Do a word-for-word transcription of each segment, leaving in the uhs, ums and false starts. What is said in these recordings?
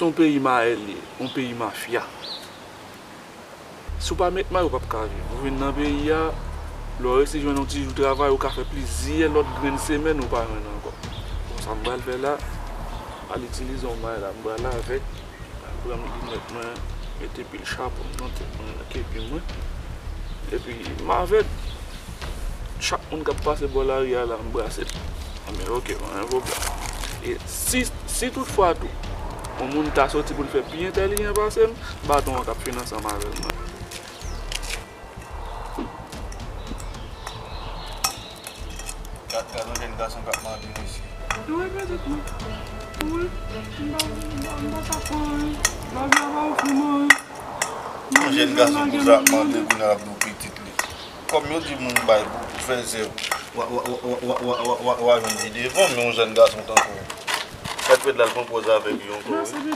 Se yon peyi mayè li ye, yon peyi mafya. Si w pa met mayè, ou p ap ka viv. Ou vin nan peyi a, lè w resi jwenn yon ti jou travay, ou ka fè plizyè lòt grenn semèn ou pa jwenn ankò. Bon, sa m pral fè la, m pral itilize yon mayè la, m pral avèk, m pral pran linèt mwen, mete pil chapo m nan tèt mwen, nan kepi mwen. Epi m avèk chak moun k ap pase bò lari a la, m brase l. Anben, oke, pa gen pwoblèm. E si, si toutfwa tou, yon moun ta soti pou l fè pi entèlijan pase m, baton an k ap fini ansanm avè l, mwen. Gad, gad yon jèn gason k ap mande mesye. Wi, pitit mwen. Wi, m pa, m pa, m pa ta pran anyen. Lavi a pa ofri m anyen. Yon jèn gason konsa ap mande, kounye a l ap di w pitit li. Kòm yo di moun bay pou fè zèv, w a, w a jwenn pi devan, men yon jèn gason tankou w. Fèt fèt la, l pran pòz avèk li ankò, wi.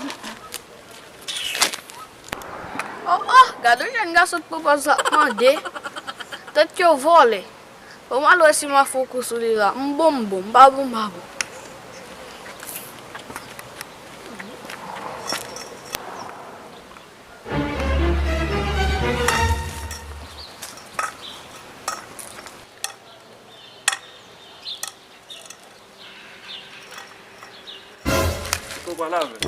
Oh, oh, gade yon jèn gason t pran pòz l ap mande. Tèt yo vole. Bon, m al wè si m a fè yon kou sou li la. M bon, m bon. M pa bon, m pa bon. Fò w pale avè l.